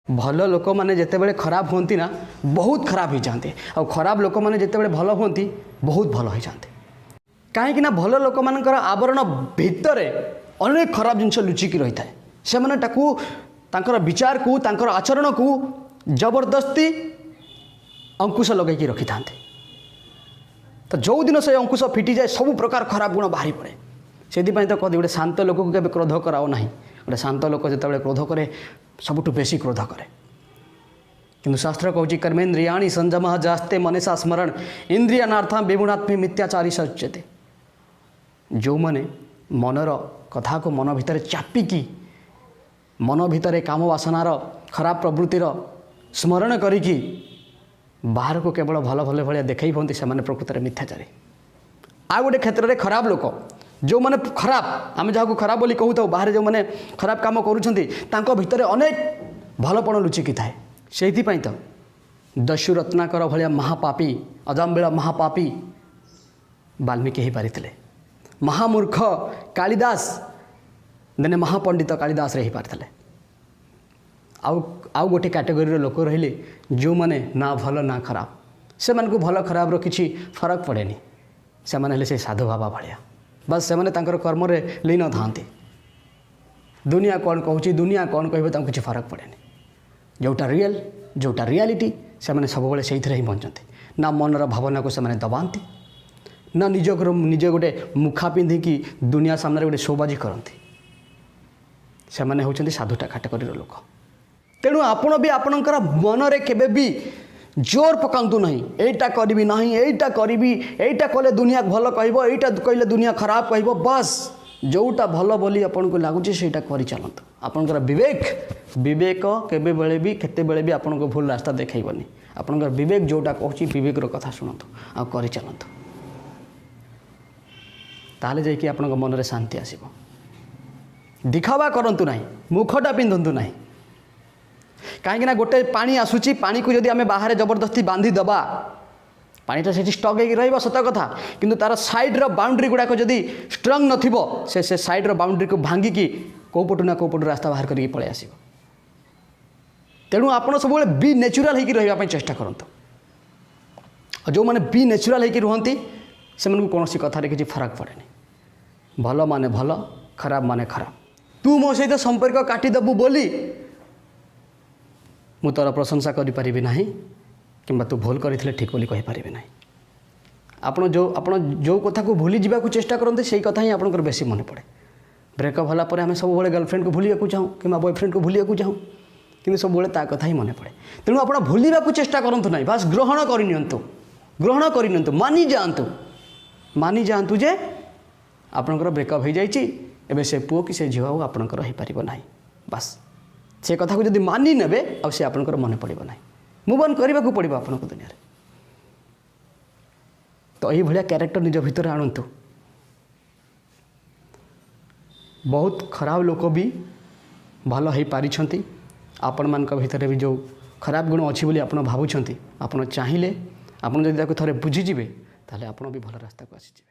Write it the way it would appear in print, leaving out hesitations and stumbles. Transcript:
ଭଲ ଲୋକମାନେ ଯେତେବେଳେ ଖରାପ ହୁଅନ୍ତି ନା, ବହୁତ ଖରାପ ହେଇଯାଆନ୍ତି, ଆଉ ଖରାପ ଲୋକମାନେ ଯେତେବେଳେ ଭଲ ହୁଅନ୍ତି ବହୁତ ଭଲ ହେଇଯାଆନ୍ତି। କାହିଁକି ନା ଭଲ ଲୋକମାନଙ୍କର ଆବରଣ ଭିତରେ ଅନେକ ଖରାପ ଜିନିଷ ଲୁଚିକି ରହିଥାଏ। ସେମାନେ ତାକୁ, ତାଙ୍କର ବିଚାରକୁ, ତାଙ୍କର ଆଚରଣକୁ ଜବରଦସ୍ତି ଅଙ୍କୁଶ ଲଗେଇକି ରଖିଥାନ୍ତି। ତ ଯେଉଁଦିନ ସେ ଅଙ୍କୁଶ ଫିଟିଯାଏ, ସବୁ ପ୍ରକାର ଖରାପ ଗୁଣ ବାହାରି ପଡ଼େ। ସେଥିପାଇଁ ତ କହନ୍ତି, ଗୋଟେ ଶାନ୍ତ ଲୋକକୁ କେବେ କ୍ରୋଧ କରାଅ ନାହିଁ। ଗୋଟେ ଶାନ୍ତ ଲୋକ ଯେତେବେଳେ କ୍ରୋଧ କରେ, ସବୁଠୁ ବେଶୀ କ୍ରୋଧ କରେ। କିନ୍ତୁ ଶାସ୍ତ୍ର କହୁଛି, କର୍ମେନ୍ଦ୍ରିୟାଣି ସଂଯମ ଜାସ୍ତେ ମନସା ସ୍ମରଣ ଇନ୍ଦ୍ରିୟାନାର୍ଥ ବିଗୁଣାତ୍ମୀ ମିଥ୍ୟାଚାରୀ ସଚ୍ୟତେ। ଯେଉଁମାନେ ମନର କଥାକୁ ମନ ଭିତରେ ଚାପିକି, ମନ ଭିତରେ କାମ ବାସନାର ଖରାପ ପ୍ରବୃତ୍ତିର ସ୍ମରଣ କରିକି ବାହାରକୁ କେବଳ ଭଲ ଭଲ ଭଳିଆ ଦେଖାଇ ହୁଅନ୍ତି, ସେମାନେ ପ୍ରକୃତରେ ମିଥ୍ୟାଚାରୀ। ଆଉ ଗୋଟେ କ୍ଷେତ୍ରରେ ଖରାପ ଲୋକ, ଯେଉଁମାନେ ଖରାପ, ଆମେ ଯାହାକୁ ଖରାପ ବୋଲି କହୁଥାଉ, ବାହାରେ ଯେଉଁମାନେ ଖରାପ କାମ କରୁଛନ୍ତି, ତାଙ୍କ ଭିତରେ ଅନେକ ଭଲପଣ ଲୁଚିକି ଥାଏ। ସେଇଥିପାଇଁ ତ ଦସ୍ୟୁ ରତ୍ନାକର ଭଳିଆ ମହାପାପୀ, ଅଜାମ୍ବିଳ ମହାପାପୀ ବାଲ୍ମୀକି ହେଇପାରିଥିଲେ। ମହାମୂର୍ଖ କାଳିଦାସ ଦିନେ ମହାପଣ୍ଡିତ କାଳିଦାସରେ ହେଇପାରିଥିଲେ। ଆଉ ଗୋଟେ କ୍ୟାଟେଗୋରୀର ଲୋକ ରହିଲେ, ଯେଉଁମାନେ ନା ଭଲ ନା ଖରାପ, ସେମାନଙ୍କୁ ଭଲ ଖରାପର କିଛି ଫରକ ପଡ଼େନି। ସେମାନେ ହେଲେ ସେ ସାଧୁ ବାବା ଭଳିଆ, ବାସ୍ ସେମାନେ ତାଙ୍କର କର୍ମରେ ଲୀନ ଥାଆନ୍ତି। ଦୁନିଆ କ'ଣ କହୁଛି, ଦୁନିଆ କ'ଣ କହିବ, ତାଙ୍କୁ କିଛି ଫରକ ପଡ଼େନି। ଯେଉଁଟା ରିଏଲ୍, ଯେଉଁଟା ରିଆଲିଟି, ସେମାନେ ସବୁବେଳେ ସେଇଥିରେ ହିଁ ବଞ୍ଚନ୍ତି। ନା ମନର ଭାବନାକୁ ସେମାନେ ଦବାନ୍ତି, ନା ନିଜର ନିଜେ ଗୋଟେ ମୁଖା ପିନ୍ଧିକି ଦୁନିଆ ସାମ୍ନାରେ ଗୋଟେ ଶୋବାଜି କରନ୍ତି। ସେମାନେ ହେଉଛନ୍ତି ସାଧୁଟା କାଟେଗୋରୀର ଲୋକ। ତେଣୁ ଆପଣ ବି ଆପଣଙ୍କର ମନରେ କେବେ ବି ଜୋର ପକାନ୍ତୁ ନାହିଁ, ଏଇଟା କରିବି ନାହିଁ, ଏଇଟା କରିବି, ଏଇଟା କଲେ ଦୁନିଆ ଭଲ କହିବ, ଏଇଟା କହିଲେ ଦୁନିଆ ଖରାପ କହିବ। ବାସ୍ ଯେଉଁଟା ଭଲ ବୋଲି ଆପଣଙ୍କୁ ଲାଗୁଛି ସେଇଟା କରିଚାଲନ୍ତୁ। ଆପଣଙ୍କର ବିବେକ କେବେବେଳେ ବି କେତେବେଳେ ବି ଆପଣଙ୍କୁ ଭୁଲ ରାସ୍ତା ଦେଖାଇବନି। ଆପଣଙ୍କର ବିବେକ ଯେଉଁଟା କହୁଛି, ବିବେକର କଥା ଶୁଣନ୍ତୁ ଆଉ କରିଚାଲନ୍ତୁ, ତାହେଲେ ଯାଇକି ଆପଣଙ୍କ ମନରେ ଶାନ୍ତି ଆସିବ। ଦିଖାବା କରନ୍ତୁ ନାହିଁ, ମୁଖଟା ପିନ୍ଧନ୍ତୁ ନାହିଁ। କାହିଁକିନା ଗୋଟେ ପାଣି ଆସୁଛି, ପାଣିକୁ ଯଦି ଆମେ ବାହାରେ ଜବରଦସ୍ତି ବାନ୍ଧିଦେବା, ପାଣିଟା ସେଠି ଷ୍ଟକ୍ ହେଇକି ରହିବ ସତ କଥା, କିନ୍ତୁ ତା'ର ସାଇଡ଼୍ର ବାଉଣ୍ଡ୍ରି ଗୁଡ଼ାକ ଯଦି ଷ୍ଟ୍ରଙ୍ଗ ନଥିବ, ସେ ସାଇଡ଼୍ର ବାଉଣ୍ଡ୍ରିକୁ ଭାଙ୍ଗିକି କେଉଁ ପଟୁ ନା କେଉଁ ପଟୁ ରାସ୍ତା ବାହାର କରିକି ପଳେଇ ଆସିବ। ତେଣୁ ଆପଣ ସବୁବେଳେ ବି ନ୍ୟାଚୁରାଲ୍ ହେଇକି ରହିବା ପାଇଁ ଚେଷ୍ଟା କରନ୍ତୁ। ଆଉ ଯେଉଁମାନେ ବି ନ୍ୟାଚୁରାଲ୍ ହେଇକି ରୁହନ୍ତି, ସେମାନଙ୍କୁ କୌଣସି କଥାରେ କିଛି ଫରକ ପଡ଼େନି। ଭଲ ମାନେ ଭଲ, ଖରାପ ମାନେ ଖରାପ। ତୁ ମୋ ସହିତ ସମ୍ପର୍କ କାଟିଦେବୁ ବୋଲି ମୁଁ ତୋର ପ୍ରଶଂସା କରିପାରିବି ନାହିଁ, କିମ୍ବା ତୁ ଭୁଲ କରିଥିଲେ ଠିକ୍ ବୋଲି କହିପାରିବି ନାହିଁ। ଆପଣ ଯେଉଁ କଥାକୁ ଭୁଲି ଯିବାକୁ ଚେଷ୍ଟା କରନ୍ତି, ସେଇ କଥା ହିଁ ଆପଣଙ୍କର ବେଶୀ ମନେ ପଡ଼େ। ବ୍ରେକଅପ୍ ହେଲା ପରେ ଆମେ ସବୁବେଳେ ଗର୍ଲଫ୍ରେଣ୍ଡକୁ ଭୁଲିବାକୁ ଚାହୁଁ କିମ୍ବା ବୟଫ୍ରେଣ୍ଡକୁ ଭୁଲିବାକୁ ଚାହୁଁ, କିନ୍ତୁ ସବୁବେଳେ ତା କଥା ହିଁ ମନେ ପଡ଼େ। ତେଣୁ ଆପଣ ଭୁଲିବାକୁ ଚେଷ୍ଟା କରନ୍ତୁ ନାହିଁ, ବାସ୍ ଗ୍ରହଣ କରିନିଅନ୍ତୁ, ଗ୍ରହଣ କରିନିଅନ୍ତୁ, ମାନି ଯାଆନ୍ତୁ, ମାନି ଯାଆନ୍ତୁ ଯେ ଆପଣଙ୍କର ବ୍ରେକଅପ୍ ହେଇଯାଇଛି, ଏବେ ସେ ପୁଅ କି ସେ ଝିଅ ଆଉ ଆପଣଙ୍କର ହେଇପାରିବ ନାହିଁ। ବାସ୍ ସେ କଥାକୁ ଯଦି ମାନି ନେବେ, ଆଉ ସେ ଆପଣଙ୍କର ମନେ ପଡ଼ିବ ନାହିଁ। ମୁଭ୍ ଅନ୍ କରିବାକୁ ପଡ଼ିବ ଆପଣଙ୍କୁ ଦୁନିଆରେ। ତ ଏଇଭଳିଆ କ୍ୟାରେକ୍ଟର ନିଜ ଭିତରେ ଆଣନ୍ତୁ। ବହୁତ ଖରାପ ଲୋକ ବି ଭଲ ହେଇପାରିଛନ୍ତି। ଆପଣମାନଙ୍କ ଭିତରେ ବି ଯେଉଁ ଖରାପ ଗୁଣ ଅଛି ବୋଲି ଆପଣ ଭାବୁଛନ୍ତି, ଆପଣ ଚାହିଁଲେ, ଆପଣ ଯଦି ତାକୁ ଥରେ ବୁଝିଯିବେ, ତାହେଲେ ଆପଣ ବି ଭଲ ରାସ୍ତାକୁ ଆସିଯିବେ।